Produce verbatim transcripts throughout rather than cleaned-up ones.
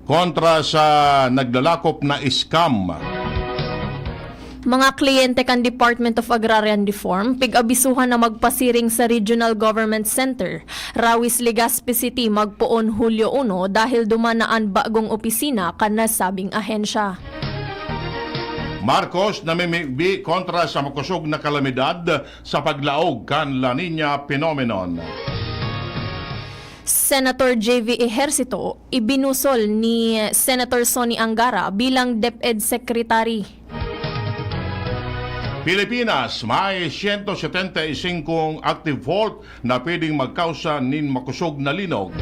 kontra sa naglalakop na scam. Mga kliyente kan Department of Agrarian Reform pig-abisuhan na magpasiring sa Regional Government Center, Rawis, Legazpi City, magpoon Hulyo uno dahil duman na an bagong opisina kan nasabing ahensya. Marcos namimibi kontra sa makosog na kalamidad sa paglaog kan La Niña phenomenon. Senator J V Ejercito ibinusol ni Senator Sonny Angara bilang DepEd Secretary. Pilipinas, may siyento setenta y singkong active fault na pwedeng magkausa nin makosog na linog.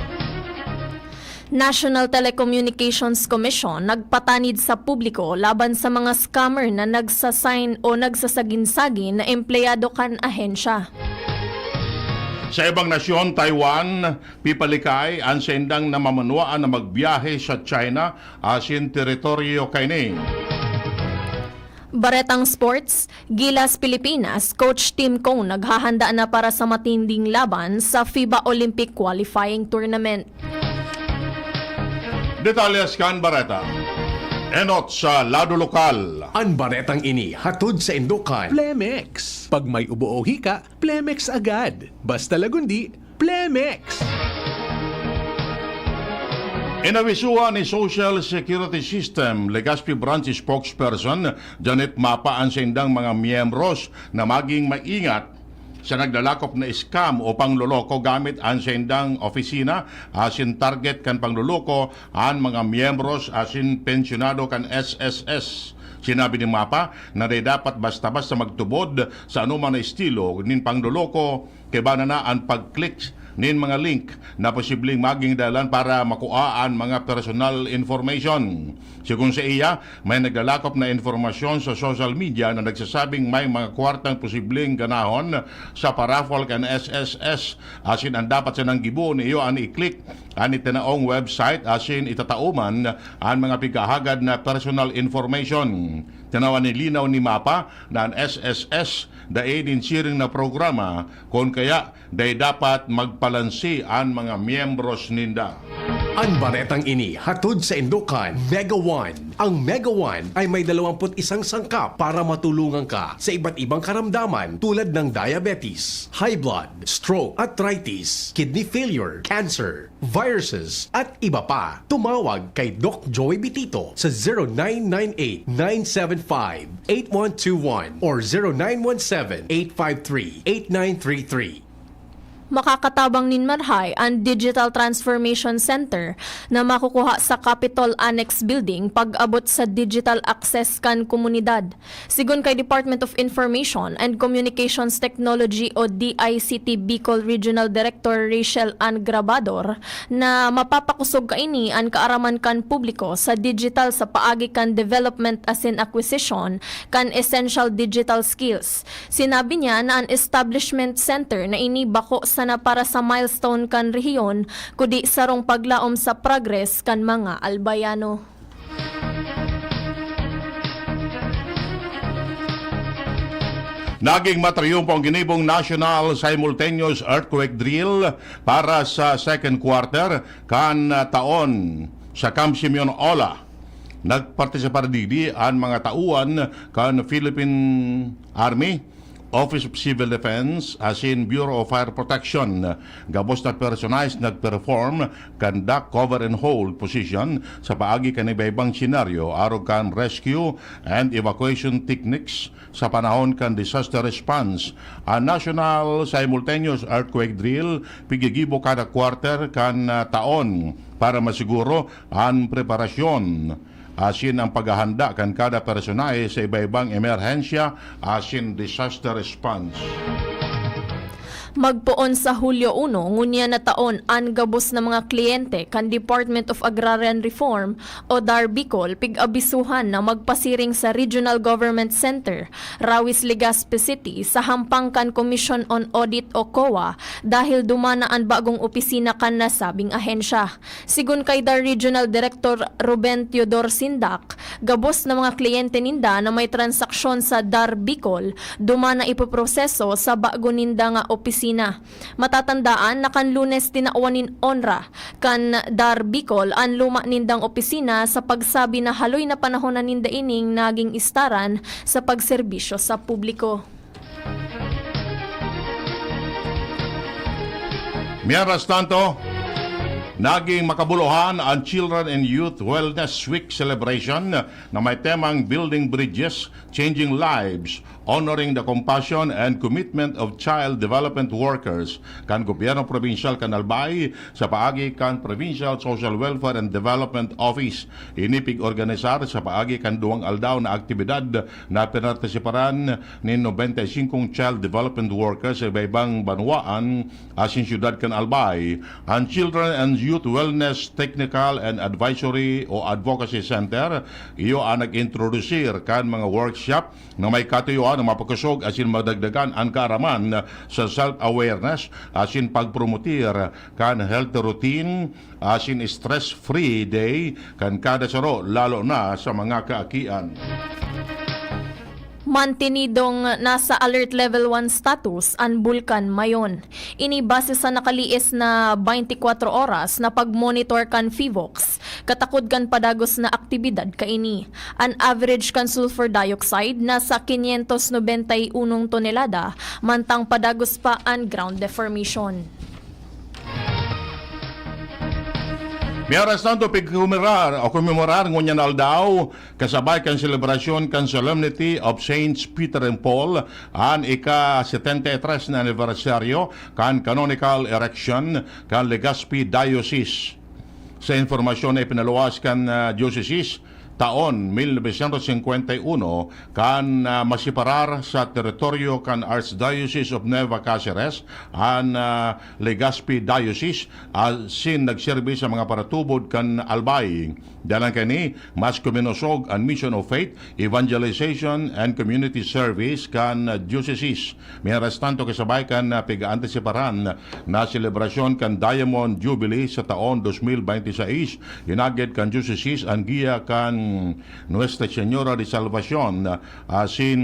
National Telecommunications Commission nagpatanid sa publiko laban sa mga scammer na nagsasign o nagsasagin-sagin na empleyado kan ahensya. Sa ibang nasyon, Taiwan, pipalikay an saindang namamanwaan na magbiyahe sa China asin teritoryo kaini. Baretang sports, Gilas Pilipinas, Coach Tim Cone naghahanda na para sa matinding laban sa FIBA Olympic Qualifying Tournament. Detalles kan bareta. Enot sa lado lokal. An baretang ini hatod saindo kan Plemex. Pag may ubo o hika, Plemex agad. Basta Lagundi, Plemex! Inawisuhan ni Social Security System Legazpi Branch Spokesperson Janet Mapa an saindang mga miyembros na maging maingat sa naglalakop na scam o pangloloko gamit an saindang opisina asin target kan pangloloko an mga miyembros asin pensyonado kan S S S. Sinabi ni Mapa na dai dapat basta-basta magtubod sa anoman na estilo nin pangloloko, kaiba na an pag-click nin mga link na posibleng maging dahilan para makua an mga personal information. Sigon saiya, may naglalakop na impormasyon sa social media na nagsasabing may mga kwartang posibleng ganahon sa paraffle kan S S S, asin an dapat sanang gibohon iyo an i-click an itinaong website asin itatao man an mga pighahagad na personal information. Tinawan nin linaw ni Mapa na an S S S dai nin siring na programa, kun kaya dai dapat magpalansi an mga miyembros ninda. An baretang ini hatod saindo kan Mega One. Ang Mega One ay may dalawampu't isang sangkap para matulungan ka sa iba't ibang karamdaman tulad ng diabetes, high blood, stroke, arthritis, kidney failure, cancer, viruses, at iba pa. Tumawag kay Doc Joey Bitito sa zero nine nine eight, nine seven five, eight one two one or zero nine one seven, eight five three, eight nine three three. Makakatabang nin marahay an Digital Transformation Center na makukuha sa Capitol Annex Building pag-abot sa digital access kan komunidad. Sigon kay Department of Information and Communications Technology o D I C T Bicol Regional Director Rachel Ann Grabador, na mapapakosog kaini an kaaraman kan publiko sa digital sa paagi kan development asin acquisition kan essential digital skills. Sinabi niya na an establishment center na ini bako sana para sa milestone kan rehiyon, kundi sarong paglaom sa progress kan mga Albayano. Naging matriyumpo ang ginibong National Simultaneous Earthquake Drill para sa second quarter kan taon sa Camp Simeon Ola. Nagpartisipar digdi an mga tauan kan Philippine Army, Office of Civil Defense, asin Bureau of Fire Protection. Gabos na personahes nag-perform kan duck cover and hold position sa paagi kan iba-ibang senaryo arog kan rescue and evacuation techniques sa panahon kan disaster response. An National Simultaneous Earthquake Drill pigigibo kada quarter kan, ah, taon para masiguro an preparasyon asin ang paghahanda kan kada personahe sa iba-ibang emerhensya asin disaster response. Magpoon sa Hulyo uno ngunyan na taon an gabos na mga kliyente kan Department of Agrarian Reform o DAR Bicol pig-abisuhan na magpasiring sa Regional Government Center, Rawis, Legazpi City, sa hampang kan Commission on Audit o COA dahil duman na an bagong opisina kan nasabing ahensya. Sigon kay DAR Regional Director Ruben Teodor Sindak, gabos na mga kliyente ninda na may transaksyon sa DAR Bicol duman na ipoproseso sa bago ninda nga opisina. na. Matatandaan na kan Lunes tinawan nin onra kan DAR Bicol an luma nindang opisina sa pagsabi na haloy na panahon na ninda ining naging istaran sa pagserbisyo sa publiko. Mientras tanto, naging makabuluhan ang Children and Youth Wellness Week celebration na may temang Building Bridges, Changing Lives, Honoring the Compassion and Commitment of Child Development Workers kan Gobyerno Probinsyal kan Albay sa paagi kan Provincial Social Welfare and Development Office. Ini pig-organisar sa paagi kan duwang aldaw na aktibidad na pinartisiparan nin nobenta y singkong child development workers sa iba-ibang banwaan asin syudad kan Albay. Ang Children and Youth Wellness Technical and Advisory o Advocacy Center, iyo ang nag-introdusir kan mga workshop na may katuyoan na mapakosog asin madagdagan an kaaraman sa self-awareness asin pagpromotir kan healthy routine asin stress-free day kan kada saro, lalo na sa mga kaakian. Mantenidong nasa Alert Level one status an Bulkan Mayon. Ini base sa nakaliis na twenty-four oras na pag-monitor kan PHIVOLCS, katakod kan padagos na aktibidad kaini. An average kan sulfur dioxide nasa quinientos nobenta y uno tonelada, mantang padagos pa an ground deformation. Mientras tanto, pigkumirar o komemorar ngunyan na aldaw, kasabay kan selebrasyon kan Solemnity of Saints Peter and Paul, an ika-setenta y tres na anibersaryo kan canonical erection kan Legazpi Diocese. Sa impormasyon na ipinaluwas kan ah, diocese, taon mil novecientos cincuenta y uno, kan ah, masiparar sa teritoryo kan Archdiocese of Nueva Caceres an ah, Legazpi Diocese asin nagserbi sa mga paratubod kan Albay. Dalang kaini, mas kuminosog an Mission of Faith, Evangelization and Community Service kan ah, diocese. Mientras tanto, kasabay kan ah, pig-aantisiparan na selebrasyon kan Diamond Jubilee sa taon dos mil bente seis, inagid kan diocese an giya kan Nuestra Señora de Salvacion asin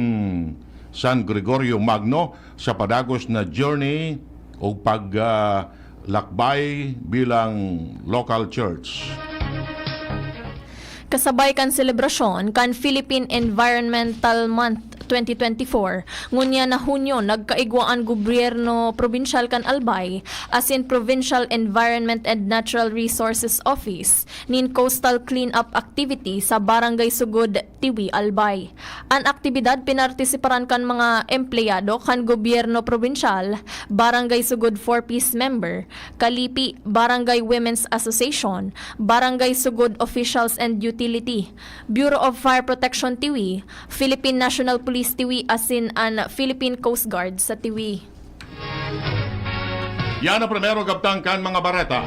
San Gregorio Magno sa padagos na journey o pag ah, lakbay bilang local church. Kasabay kan selebrasyon kan Philippine Environmental Month twenty twenty-four, ngunyan na Hunyo, nagkaigwa an gobyerno probinsyal kan Albay asin Provincial Environment and Natural Resources Office nin coastal cleanup activity sa Barangay Sugod, Tiwi, Albay. An aktibidad pinartisiparan kan mga empleyado kan gobyerno probinsyal, Barangay Sugod Four Ps member, Kalipi, Barangay Women's Association, Barangay Sugod Officials and Utility, Bureau of Fire Protection Tiwi, Philippine National Police Tiwi asin an Philippine Coast Guard sa Tiwi. Yan ang primero kabtang kan mga bareta.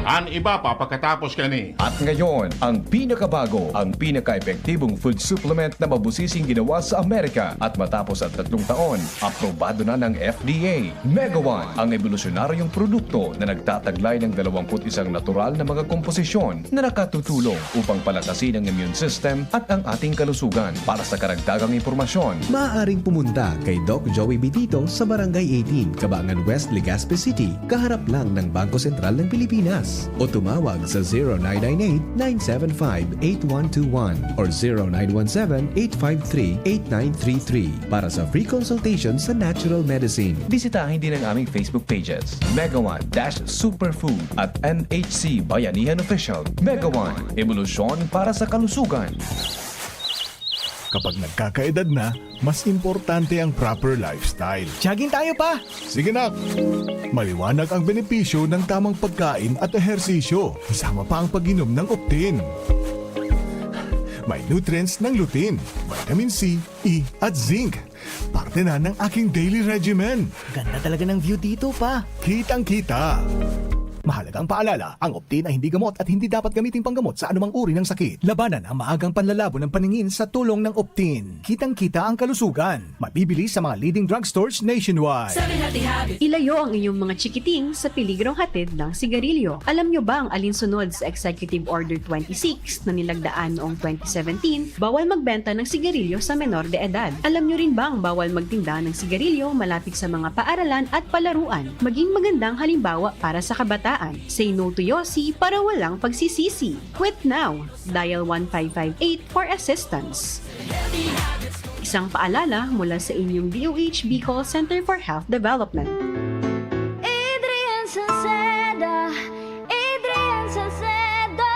An iba pa pagkatapos kani. At ngayon, ang pinakabago, ang pinaka-epektibong food supplement na mabusising ginawa sa Amerika at matapos ang tatlong taon, aprobado na ng F D A. Megawan, ang ebolusyonaryong produkto na nagtataglay ng dalawampu't isang natural na mga komposisyon na nakatutulong upang palakasin ang immune system at ang ating kalusugan. Para sa karagdagang impormasyon, Maaaring pumunta kay Doc Joey Bitito sa Barangay eighteen, Kabangan West, Legazpi City, kaharap lang ng Bangko Sentral ng Pilipinas. O tumawag sa zero nine nine eight, nine seven five, eight one two one or zero nine one seven, eight five three, eight nine three three para sa free consultation sa natural medicine. Bisitahin din ang aming Facebook pages, Megawan dash Superfood at N H C Bayanihan Official. Megawan, ebolusyon para sa kalusugan. Kapag nagkakaedad na, mas importante ang proper lifestyle. Jogging tayo, pa! Sige, nak! Maliwanag ang benepisyo ng tamang pagkain at ehersisyo, kasama pa ang pag-inom ng Optin. May nutrients ng lutein, vitamin C, E, at zinc. Parte na ng aking daily regimen. Ganda talaga ng view dito, pa! Kitang-kita. Mahalagang paalala, ang Optin ay hindi gamot at hindi dapat gamiting panggamot sa anumang uri ng sakit. Labanan ang maagang panlalabo ng paningin sa tulong ng Optin. Kitang-kita ang kalusugan. Mabibili sa mga leading drugstores nationwide. Ilayo ang inyong mga chikiting sa peligrong hatid ng sigarilyo. Alam nyo bang alinsunod sa Executive Order twenty-six na nilagdaan noong twenty seventeen, bawal magbenta ng sigarilyo sa menor de edad? Alam nyo rin bang bawal magtinda ng sigarilyo malapit sa mga paaralan at palaruan? Maging magandang halimbawa para sa kabataan. Say no to Yossi para walang pagsisisi. Quit now! Dial one five five eight for assistance. Isang paalala mula sa inyong D O H Bicol Center for Health Development. Adrian Salceda, Adrian Salceda.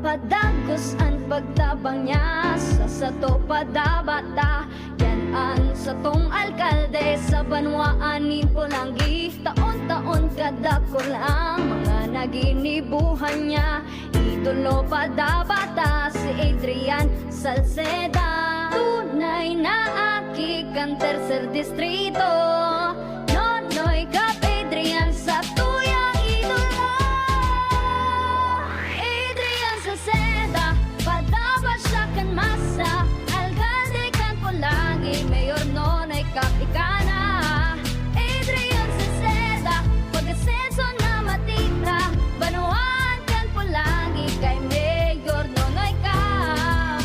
Padagos an pagtabang niya sa sato padabata. Yan an satong alkalde sa banwaan nin Polangui. Taon-taon kadakul ang mga naginibuhan niya. Idolo padabata si Adrian Salceda. Tunay na aki kan Tercer Distrito. Nonoy Cap Adrian sa tuyang idolo. Adrian Salceda, padaba siya kan masa. Alkalde kan Polangui, Mayor Nonoy Cap ika na. Adrian Salceda, pag-asenso na matira. Banwaan kan Polangui kay Mayor Nonoy Cap.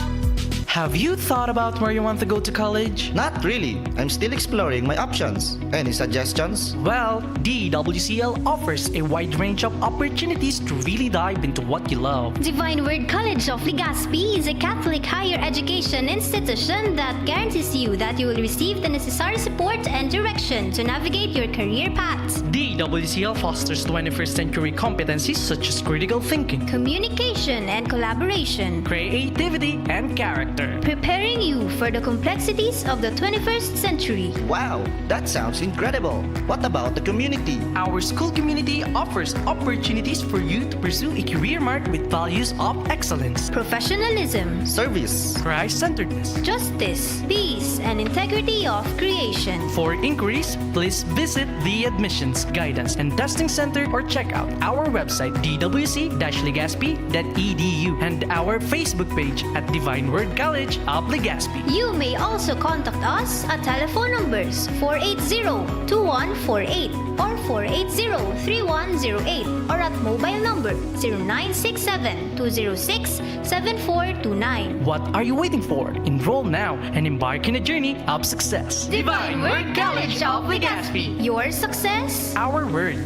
Have you thought about where you want to go to college? Not really. I'm still exploring my options. Any suggestions? Well, D W C L offers a wide range of opportunities to really dive into what you love. Divine Word College of Legazpi is a Catholic higher education institution that guarantees you that you will receive the necessary support and direction to navigate your career path. D W C L fosters twenty-first century competencies such as critical thinking, communication and collaboration, creativity and character, preparing you for the complexities of the twenty-first century. Wow, that sounds incredible. What about the community? Our school community offers opportunities for you to pursue a career marked with values of excellence, professionalism, service, Christ-centeredness, justice, peace, and integrity of creation. For inquiries, please visit the Admissions, Guidance, and Testing Center or check out our website, d w c dash legazpi dot e d u, and our Facebook page at Divine Word College of Legazpi. You may also contact us at telephone numbers four eight zero, two one four eight or four eight zero, three one zero eight or at mobile number zero nine six seven, two zero six, seven four two nine. What are you waiting for? Enroll now and embark in a journey of success. Divine Word College of Legazpi. Your success, our word.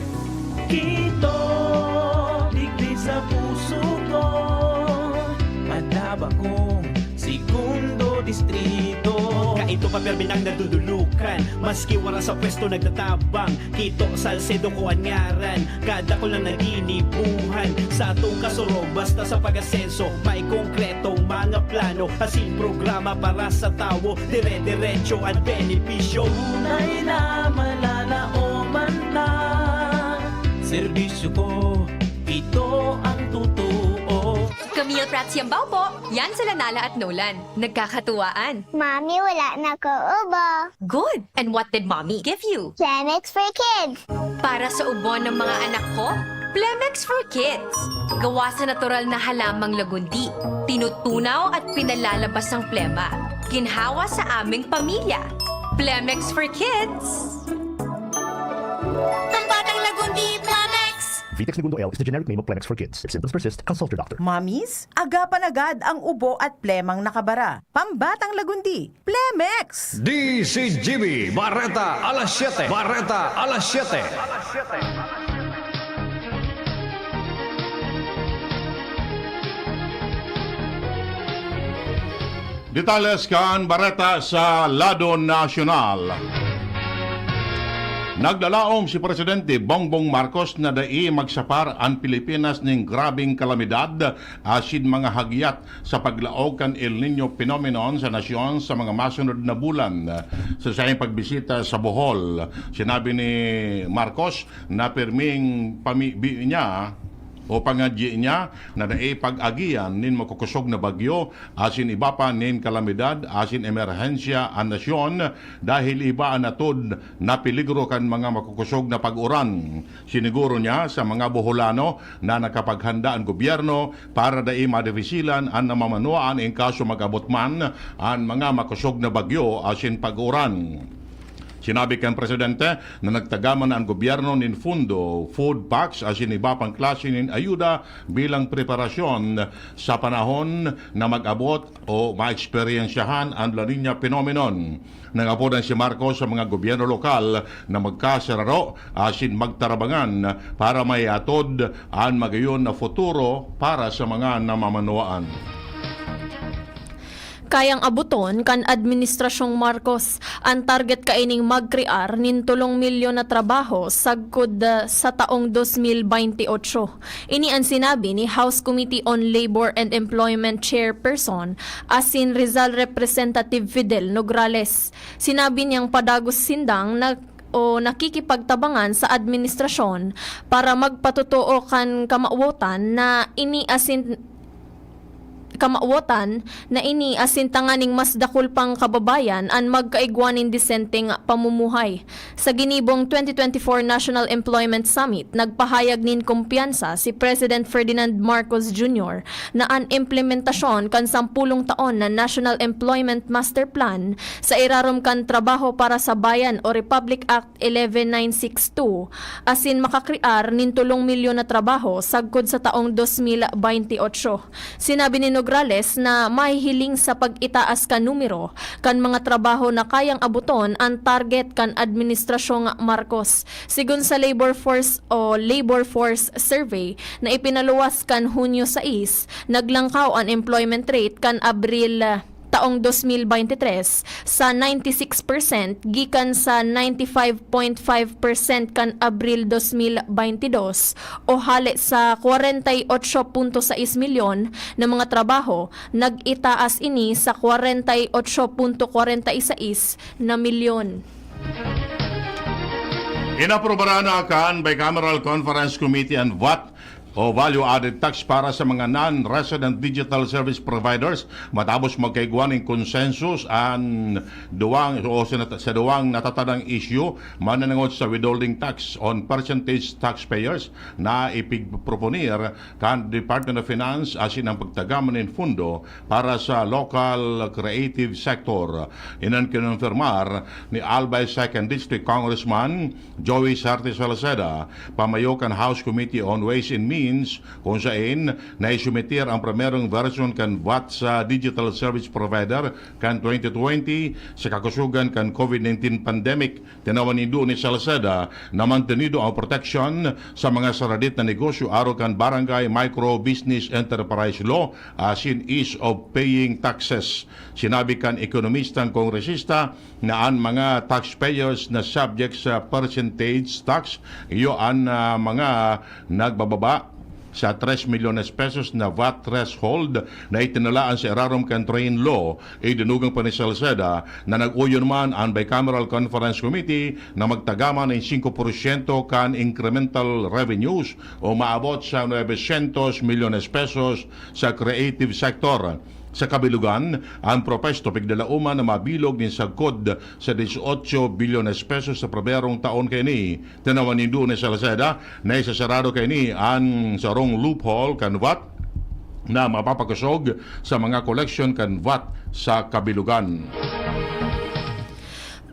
Kito, digdi sa puso ko, madaba kong segundo distrito. Kaito pa permi nang nadudulukan, maski wara sa pwesto nagtatabang. Kito, Salcedo ko an ngaran, kadakul na naginibuhan. Sa atong kasurog, basta sa pag-asenso, may konkretong mga plano, asin programa para sa tawo, dire-diretso an benepisyo. Tunay na malalaoman na serbisyo ko, ito ang totoo. Camille Prats Yambao po, yan sila Nala at Nolan. Nagkakatuwaan. Mami, wala na ko ubo. Good! And what did Mommy give you? Plemex for Kids. Para sa ubo ng mga anak ko, Plemex for Kids. Gawa sa natural na halamang lagundi. Tinutunaw at pinalalabas ang plema. Ginhawa sa aming pamilya. Plemex for Kids. Pambatang lagundi, Plemex! Vitex Negundo L is the generic name of Plemex for Kids. If symptoms persist, consult your doctor. Mommies, agapan agad ang ubo at plemang nakabara. Pambatang lagundi, Plemex! D C G B, Bareta, alas siyete. Bareta, alas siyete. Detalles kan bareta sa lado nasyonal. Nagdalaom si Presidente Bongbong Marcos na dai magsapar an Pilipinas nin grabeng kalamidad asin mga hagyat sa paglaog kan El Niño phenomenon sa nasyon sa mga masunod na bulan. Sa saiyang pagbisita sa Bohol, sinabi ni Marcos na pirming pami-, bi-, niya O pangadyi niya na naipag-agian nin makukosog na bagyo asin iba pa nin kalamidad asin emerhensya an nasyon, dahil iba an atod na peligro kan mga makukosog na pag-uran. Siniguro niya sa mga Boholano na nakapaghanda an gobyerno para dai madefisilan an namamanwaan in kaso mag-abot man an mga makosog na bagyo asin pag-uran. Sinabi kan presidente na nagtagaman na an gobyerno nin fundo, food packs asin iba pang klase nin ayuda bilang preparasyon sa panahon na mag-abot o maeksperiensyahan an La Niña phenomenon. Nangapod si Marcos sa mga gobyerno lokal na magkasararo asin magtarabangan para maiatod an magayon na futuro para sa mga namamanwaan. Kayang aboton kan Administrasyong Marcos an target kaining magkrear nin tolong milyon na trabaho sagkod, ah, sa taong dos mil baynte otso. Ini an sinabi ni House Committee on Labor and Employment Chairperson asin Rizal Representative Fidel Nograles. Sinabi niyang padagos sindang nag- o nakikipagtabangan sa administrasyon para magpatotoo kan kamawotan na ini asin kamawotan na ini asin tanganing mas dakul pang kababayan an magkaigwa nin disenteng pamumuhay. Sa ginibong twenty twenty-four National Employment Summit, nagpahayag nin kumpiyansa si President Ferdinand Marcos Junior na an implementasyon kan sampulong taon na National Employment Master Plan sa irarom kan Trabaho para sa Bayan o Republic Act eleven nine six two asin makakrear nin tolong milyon na trabaho sagkod sa taong dos mil baynte otso. Sinabi ni Nograles na mahihiling sa pag-itaas kan numero kan mga trabaho na kayang aboton an target kan Administrasyong Marcos. Sigon sa labor force o labor force survey na ipinaluwas kan Hunyo sais, naglangkaw an employment rate kan Abril taong dos mil baynte tres sa ninety six percent gikan sa ninety five point five percent kan Abril dos mil baynte dos, o hale sa kwarenta y otso punto sais milyon na mga trabaho, nag-itaas ini sa kwarenta y otso punto kwarenta y sais na milyon. Inaprobaran na kan Bicameral Conference Committee an vat o value-added tax para sa mga non-resident digital service providers matapos magkaigwa nin konsensus an duwang o sa, sa duwang natatadang isyu mananangod sa withholding tax on percentage taxpayers na ipigproponir kan Department of Finance asin ang pagtagama nin fundo para sa local creative sector. Inan kinonfirmar ni Albay Second District Congressman Joey Sarte Salceda, pamayo kan House Committee on Ways and Means, kung saen naisumitir ang primerong version kan vat sa digital service provider kan twenty twenty sa kakusogan kan COVID nineteen pandemic. Tinawan nindo ni Salceda na mantenido ang proteksyon sa mga saradit na negosyo arog kan Barangay Micro Business Enterprise Law asin ease of paying taxes. Sinabi kan ekonomistang kongresista na an mga taxpayers na subject sa percentage tax, iyo an, ah, mga nagbababa sa tres milyones pesos na vat threshold na itinalaan sa irarom kan Train Law. Idinugang pa ni Salceda na nag-uyon man an Bicameral Conference Committee na magtagama nin singko porsyento kan incremental revenues o maabot sa novecientos milyones pesos sa creative sector. Sa kabilugan, ang propesto pigdalaoman na mabilog nin sagkod sa dieciocho bilyones pesos sa primerong taon kaini. Tinawan nindo ni Salceda na isasarado kaini an sarong loophole kan vat na mapapakosog sa mga koleksyon kan vat sa kabilugan.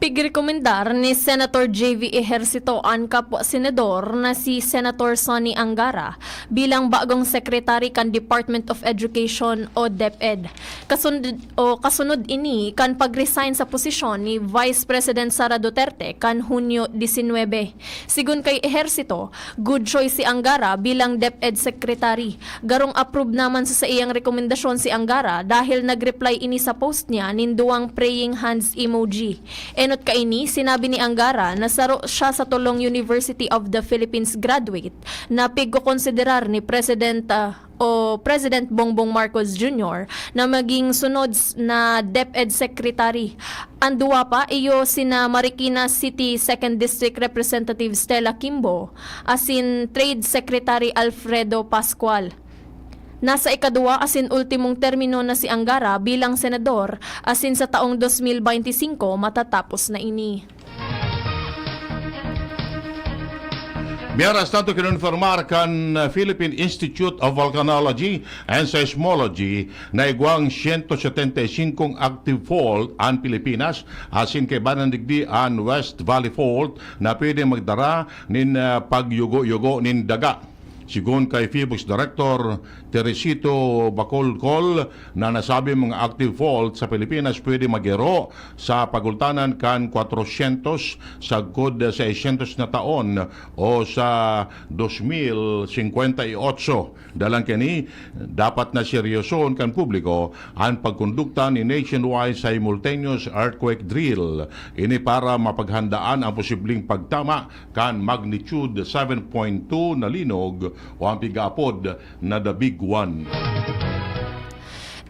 Pigrekomendar ni Senator J V Ejercito an kapwa senador na si Senator Sonny Angara bilang bagong secretary kan Department of Education o DepEd. Kasunod, o kasunod ini kan pag-resign sa posisyon ni Vice President Sara Duterte kan Hunyo disinwebe. Sigon kay Ejercito, good choice si Angara bilang DepEd Secretary. Garong approve naman sa saiyang rekomendasyon si Angara dahil nag-reply ini sa post niya nin duwang praying hands emoji. Not kaini, sinabi ni Angara na saro siya sa tolong University of the Philippines graduate na pigkokonsiderar ni President, ah, o President Bongbong Marcos Junior na maging sunod s-, na DepEd Secretary. Ang duwa pa, iyo sina Marikina City Second District Representative Stella Kimbo asin Trade Secretary Alfredo Pascual. Nasa ikaduwa asin ultimong termino na si Angara bilang senador, asin sa taong dos mil beinti singko matatapos na ini. Miyaras tanto kinonfirmar kan Philippine Institute of Volcanology and Seismology na igwang siyento setenta y singkong active fault an Pilipinas, asin kaibanan digdi an West Valley Fault na pwedeng magdara nin, ah, pagyugo-yugo nin daga. Sigon kay PHIVOLCS Director Teresito Bacolcol, na nasabing mga active fault sa Pilipinas pwede magero sa pagultanan kan kwatrosyentos sagkod seisyentos na taon o sa dos mil singkwenta y otso. Dalang kani, dapat na seryosohon kan publiko an pagkondukta ni nationwide simultaneous earthquake drill. Ini para mapaghandaan ang posibleng pagtama kan magnitude seven point two na linog o ang pigaapod na The Big One.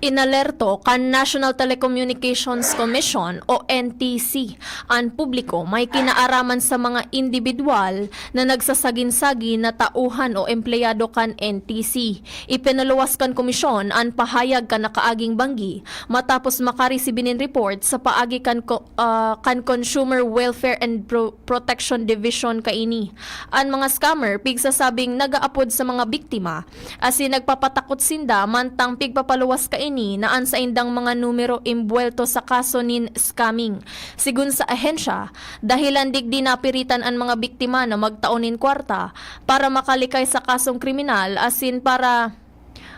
Inalerto kan National Telecommunications Commission o N T C an publiko may kinaaraman sa mga indibidwal na nagsasagin-sagin na tauhan o empleyado kan N T C. Ipinaluwas kan komisyon an pahayag kan nakaaging banggi matapos makaresibi nin report sa paagi kan ko-, ah, kan Consumer Welfare and Pro-, Protection Division kaini. An mga scammer pigsasabing nag-aapod sa mga biktima asin nagpapatakot sinda mantang pigpapaluwas kaini na an saindang mga numero imbuwelto sa kaso nin scamming. Sigon sa ahensya, dahilan digdi napiritan an mga biktima na magtao nin kwarta para makalikay sa kasong kriminal asin para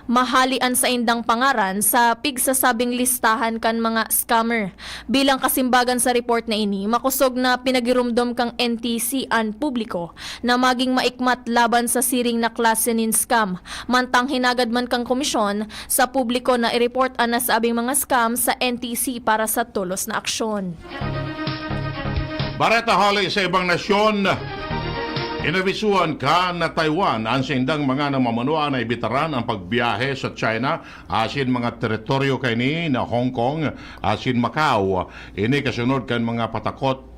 mahali an saindang pangaran sa pigsasabing listahan kan mga scammer. Bilang kasimbagan sa report na ini, makosog na pinagiromdom kan N T C an publiko na magin maikmat laban sa siring na klase nin scam. Mantang hinagad man kan komisyon sa publiko na i-report an nasabing mga scam sa N T C para sa tolos na aksyon. Bareta hali sa ibang nasyon. Inabisuhan kan Taiwan an saindang mga namamanuan na ibitaran ang pagbiyahe sa China asin mga teritoryo kaini na Hong Kong asin Macau. Ini kasunod kan mga patakot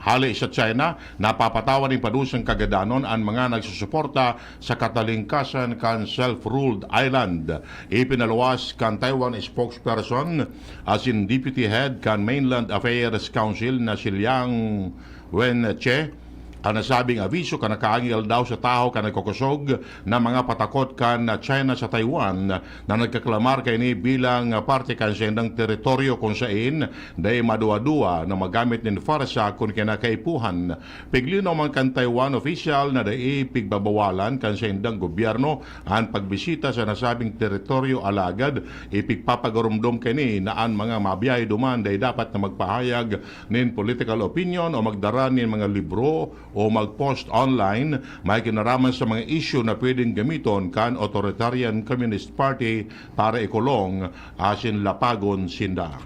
hali sa China na papatawan nin padusang kagadanon an mga nagsusuporta sa katalingkasan kan self-ruled island. Ipinaluwas kan Taiwan spokesperson asin deputy head kan Mainland Affairs Council na si Liang Wenche an nasabing abiso kan nakaaging aldaw sa tahaw kan nagkokosog na mga patakot kan China sa Taiwan na nagkaklamar kaini bilang parte kan saindang teritoryo, kun sain dai maduwa-duwa na magamit nin pwersa kun kinakaipuhan. Piglinaw man kan Taiwan opisyal na dai pigbabawalan kan saindang gobyerno an pagbisita sa nasabing teritoryo, alagad ipigpapagaromdom kaini na an mga mabiyahe duman dai dapat na magpahayag nin political opinion o magdara nin mga libro o mag-post online may kinaraman sa mga isyu na pwedeng gamiton kan authoritarian Communist Party para ikulong asin lapagon sinda.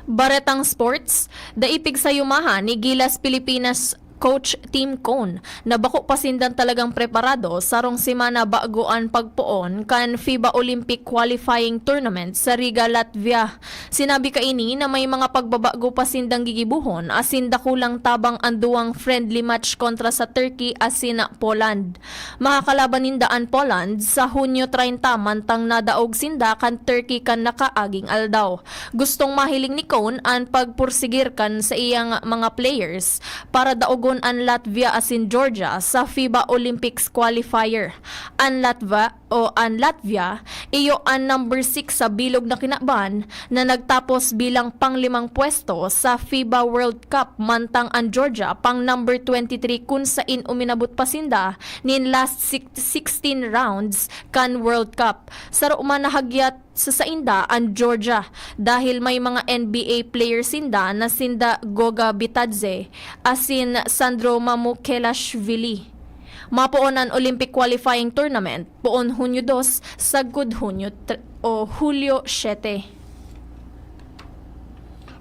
Baretang sports, dai pigsayumahan ni Gilas Pilipinas coach Tim Cone na bako pa sinda talagang preparado sarong semana bago an pagpoon kan FIBA Olympic Qualifying Tournament sa Riga, Latvia. Sinabi kaini na may mga pagbabago pa sindang gigibohon asin dakulang tabang an duwang friendly match kontra sa Turkey asin Poland. Makakalaban ninda an Poland sa Hunyo treinta, mantang nadaog sinda kan Turkey kan nakaaging aldaw. Gustong mahiling ni Cone an pagpursigir kan saiyang mga players para daogon an Latvia asin Georgia sa FIBA Olympics qualifier. An Latvia o an Latvia, iyo an number six sa bilog na kinaban na nagtapos bilang panglimang pwesto sa FIBA World Cup, mantang an Georgia pang number twenty-three kun sain uminabot pa sinda nin last six-, sixteen rounds kan World Cup. Saro man na hagyat sa sainda an Georgia dahil may mga N B A players sinda na sinda Goga Bitadze asin Sandro Mamukelashvili. Mapoon an Olympic Qualifying Tournament poon Hunyo dos sagkod Hunyo tr-, o Hulyo siyete.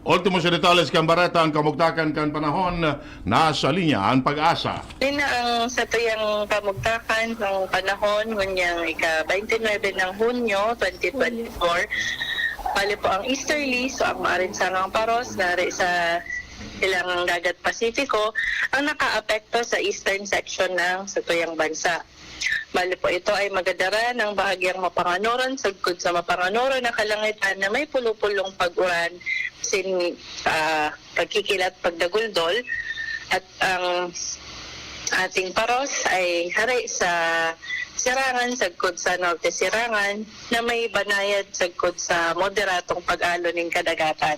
Ultimo sa detalles kan bareta, ang kamugtakan kan panahon. Nasa linya an PAGASA. Ini na ang satuyang kamugtakan kan panahon, ngunyang ika-twenty-nine ng Hunyo, twenty twenty-four. Bali po, ang easterly, so ang maarinsangang paros, nari sa silangang dagat Pasifiko, ang nakaapekto sa eastern section ng satuyang bansa. Bali po, ito ay magdadala ng bahagyang mapanganoron sagkod sa mapanganoron na kalangitan na may pulo-pulong pag-uran, sin, ah, pagkikilat, pagdaguldol, at ang ating paros ay hari sa Sirangan sagkod sa Norte Sirangan na may banayad sagkod sa moderadong pag-alo nin kadagatan.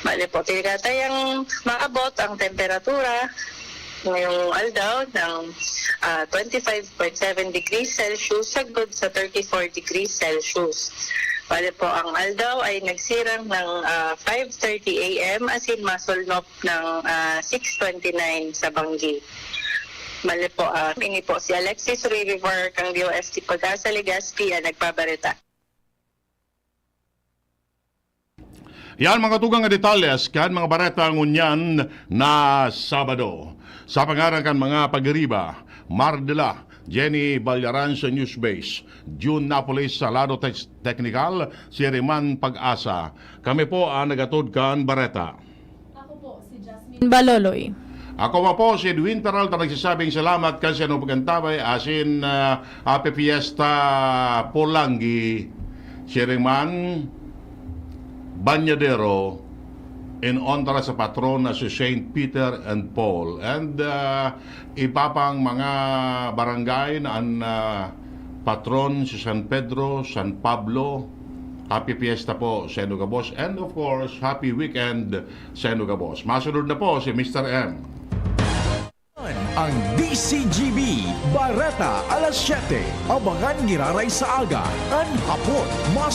Bali po, tigatayang maabot ang temperatura ngayong aldaw ng, ah, twenty-five point seven degrees Celsius sagkod sa thirty-four degrees Celsius. Bali po, ang aldaw ay nagsirang ng, ah, five thirty A M asin masulnop ng, ah, six twenty-nine sa banggi. Bali po, ah, ini po si Alexis Rivivor kang D O S T PAGASA Legazpi ang nagbabareta. Yan mga tugang nga detalles kan mga bareta ngunyan na Sabado. Sa pangaran kan mga pagiriba, Mar de la, Jenny Ballaran sa Newsbase, June Napoles sa lado tes-, teknikal, si Riman Pag-asa. Kami po ang nagatod kan bareta. Ako po si Jasmine Baloloy. Ako pa po si Edwin Peralta, nagsasabing salamat kan sa inong pag-antabay, asin, ah, Happy Fiesta Polanggi, siring man, Banyadero, in honor sa patron na si Saint Peter and Paul. And, ah, iba pang mga barangay na an, ah, patron si San Pedro, San Pablo. Happy Fiesta po sa inyo gabos. And of course, happy weekend sa inyo gabos. Masunod na po si Mister M. Ang D C G B, Bareta, alas siyete. Abangan giraray sa aga, an hapon. Mas